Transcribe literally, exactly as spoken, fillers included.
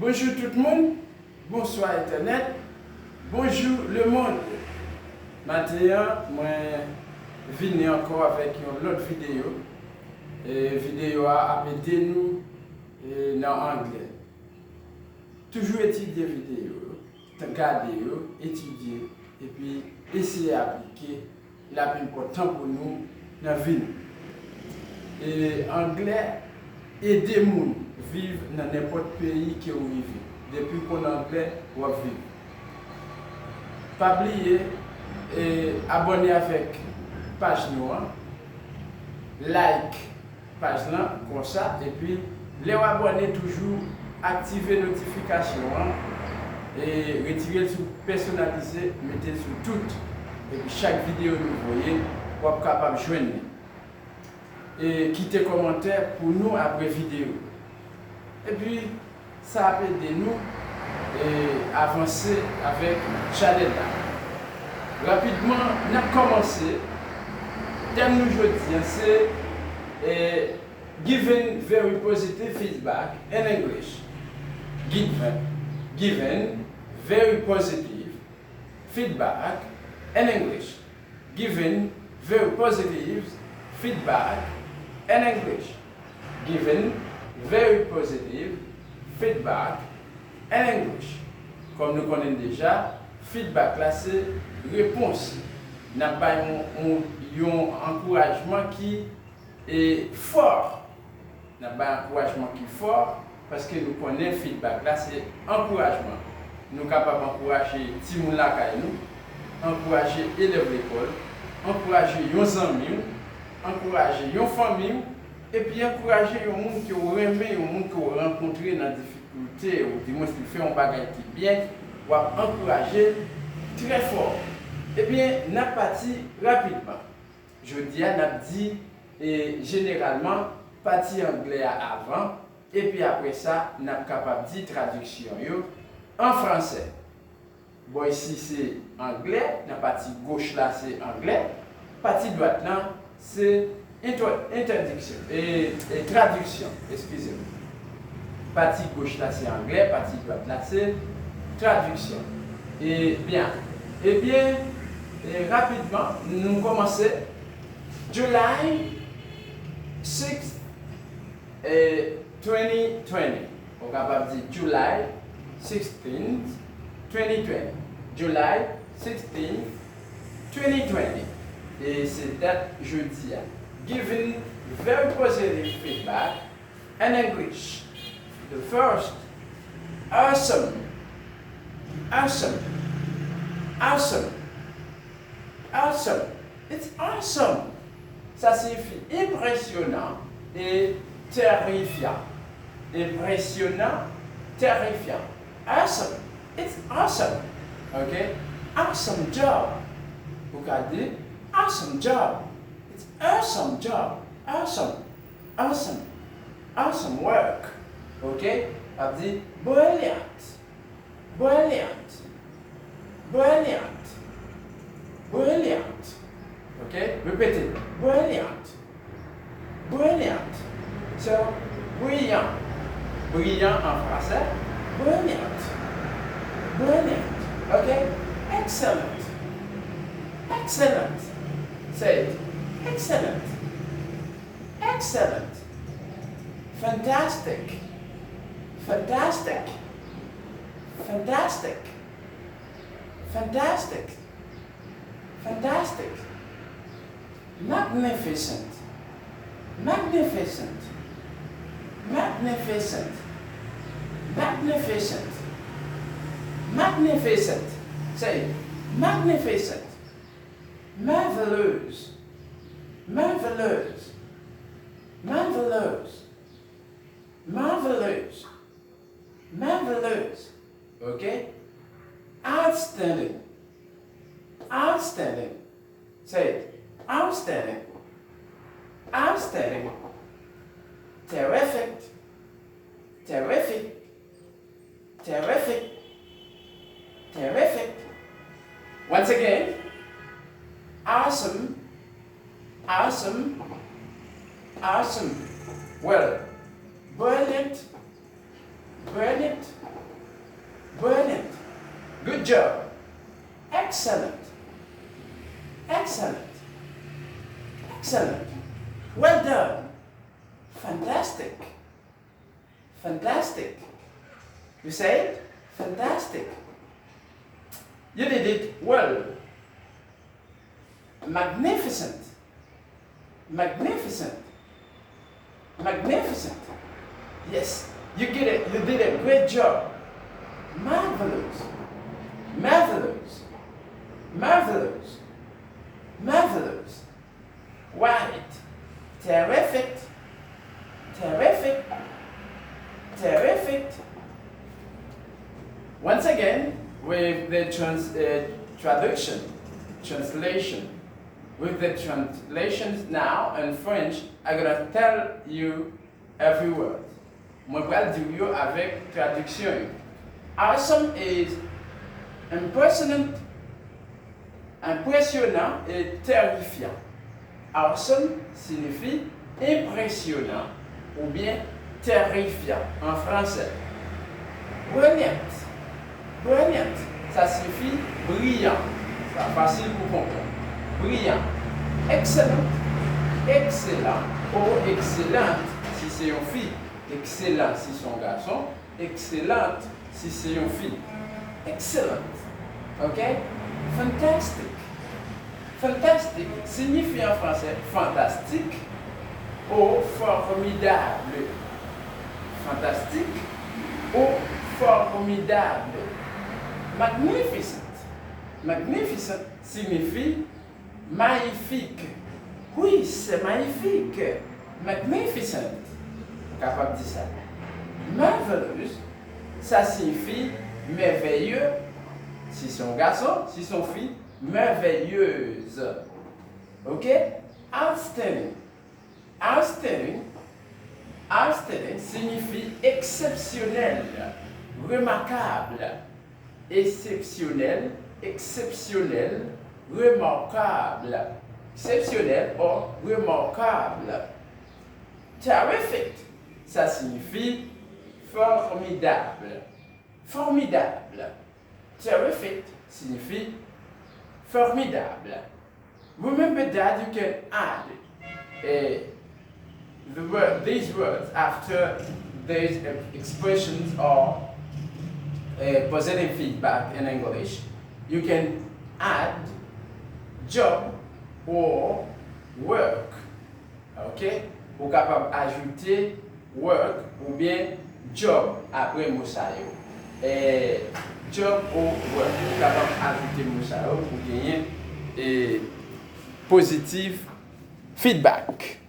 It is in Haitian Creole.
Bonjou tout moun, bonswa entènèt, bonjou lemonn. Maten an, mwen vini ankò avèk yon lòt videyo. E videyo a ap ede nou, e, nan anglè. Toujou etidye videyo yo, t-, gade yo, etidye, epi eseye aplike, l ap enpòtan pou nou nan vi nou. E anglè ede moun viv nan nenpòt peyi ke w rive. Depi w konn anglè, w ap viv. Pa bliye, e, abòne avèk paj nou an, like paj lan konsa, epi lè w abòne, toujou aktive notifikasyon an, e retire l sou pèsonalize, mete l sou tout. Epi chak videyo nou voye, w ap kapab jwenn li. E kite kòmantè pou nou apre videyo. Epi, sa ap ede nou, e, avanse avèk chanèl la. Rapidman, n ap kòmanse. Tèm nou jodi a se, e, giving very positive feedback in English. Giving, giving very positive feedback in English. Giving very positive feedback in English. Giving very positive feedback in English. Kòm nou konnen deja, feedback la se repons. N ap bay yon, yon, yon ankourajman ki, e, fò. N ap bay ankourajman ki fò, paske nou konnen feedback la se ankourajman. Nou kapab ankouraje timoun lakay nou, ankouraje elèv lekòl, ankouraje yon zanmi w, ankouraje yon fanmi w, epi ankouraje yon moun ke w renmen, yon moun ke w rankontre nan difikilte, oudimwens li fè yon bagay ki byen, w ap ankouraje l trè fò. Ebyen, n ap pati rapidman. Jodi a, n ap di, e, jeneralman, pati anglè a avan, epi apre sa, n ap kapab di tradiksyon yo an fransè. Bò isi se anglè, nan pati goch la se anglè, pati dwat lan se entwò-, entèdiksyon, e, e tradiksyon, eskize m. Pati goch la se anglè, pati dwat la se tradiksyon. E byen, ebyen, e rapidman, nou kòmanse. July six, e, twenty twenty. Ou kapab di July sixteenth, twenty twenty. July sixteenth, twenty twenty. E se dat jodi a. Giving very positive feedback in English. The first, awesome. Awesome. Awesome. Awesome. It's awesome. Sa siyifi enpresyonan e terifyan. Enpresyonan, terifyan. Awesome. It's awesome. Ok? Awesome job. Ou ka di, awesome job. It's awesome job. Awesome. Awesome. Awesome work. Ok? Ap di, brilliant. Brilliant. Brilliant. Brilliant. Ok? Repete. Brilliant. Brilliant. So, brillant. Brillant en français. Brilliant. Brilliant. Ok? Excellent. Excellent. Say it. Excellent. Excellent. Fantastic. Fantastic. Fantastic. Fantastic. Fantastic. Magnificent. Magnificent. Magnificent. Magnificent. Magnificent. Say, magnificent. Marvelous. Marvelous. Marvelous. Marvelous. Marvelous. Ok? Outstanding. Outstanding. Say it. Outstanding. Outstanding. Terrific. Terrific. Terrific. Terrific. Once again, awesome. Awesome. Awesome. Well, brilliant. Brilliant. Brilliant. Good job. Excellent. Excellent. Excellent. Well done. Fantastic. Fantastic. You say it? Fantastic. You did it well. Magnificent. Magnificent. Magnificent. Yes, you did it. You did a great job. Marvelous. Marvelous. Marvelous. Marvelous. Right. Terrific. Terrific. Terrific. Once again, with the trans- uh, traduction, translation. With the translations now in French, I'm gonna tell you every word. Mwen pral di w yo avèk tradiksyon yo. Awesome is impressionant, impresyonan e terifyan. Awesome siyifi enpresyonan oubyen terifyan an fransè. Brilliant. Brilliant, sa siyifi briyan. Sa fasil pou konprann. Briyan. Excellent, ekselan, o excellent si se yon fi, ekselan si se yon gason, excellent si se yon fi. Excellent. Ok? Fantastic. Fantastic siyifi an fransè fantastik o formidable. Fantastique ou formidable. Magnificent. Magnificent siyifi mayifik. Wi, c'est magnifique. Magnificent. Ou kapab di sa. Marvelous, sa siyifi mèvèye. Si se yon gason, si se yon fi, merveilleuse. Ok? Outstanding. Outstanding. Outstanding siyifi eksepsyonèl, remakab, eksepsyonèl, eksepsyonèl, remakab, eksepsyonèl o remakab. Terrific, sa siyifi formidable. Formidable. Terrific siyifi formidable. Remember that you can add eh, the word, these words after these expressions or eh, positive feedback in English. You can add job or work. Ok? Ou kapab ajoute work oubyen job apre mo sa yo. Eh, job or work. Ou kapab ajoute mo sa yo pou genyen eh, positive feedback.